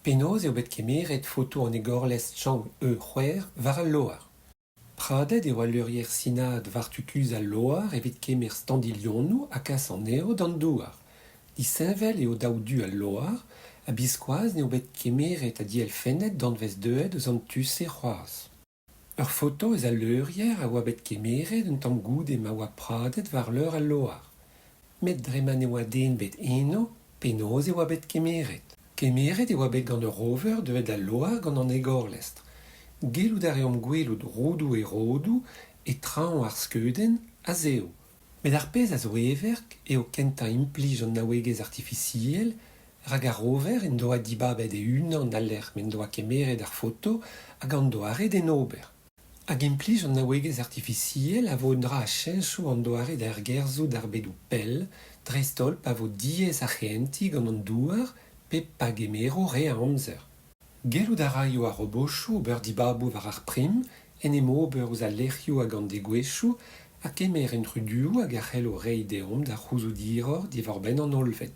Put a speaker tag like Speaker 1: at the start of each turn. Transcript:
Speaker 1: Penaos eo bet kemeret foto an egorlestr Chang'e 6 war al Loar ? Pradet eo al leurier sinaat war tu kuzh al Loar evit kemer standilhonoù ha kas anezho d'an Douar. Disheñvel eo daou du al Loar ha biskoazh n'eo bet kemeret ha dielfennet danvez deuet eus an tu-se c'hoazh. Ur foto eus al leurier a oa bet kemeret un tamm goude ma oa pradet war leur al Loar. Met dre ma ne oa den bet eno, penaos e oa bet kemeret ? Kemeret e oa bet gant ur rover deuet d'al Loar gant an egorlestr. Gellout a reomp gwelout roudoù e rodoù e traoñ ar skeudenn, a-zehou. Met ar pezh a zo heverk eo kentañ implij an naouegezh artifisiel rak ar rover en doa dibabet e-unan al lec'h m'en doa kemeret ar foto hag an doare d'en ober. Hag implij an naouegezh artifisiel a vo un dra a cheñcho an doare da ergerzhout ar bedoù pell, dreist-holl pa vo diaes ar c'hehentiñ gant an Douar pe pa gemero re a amzer. Gellout a raio ar robotoù ober dibaboù war ar prim, en em ober ouzh al lec'hioù hag an degouezhioù ha kemer intruduoù hag a c'hello reiñ deomp da c'houzout hiroc'h diwar-benn an hollved.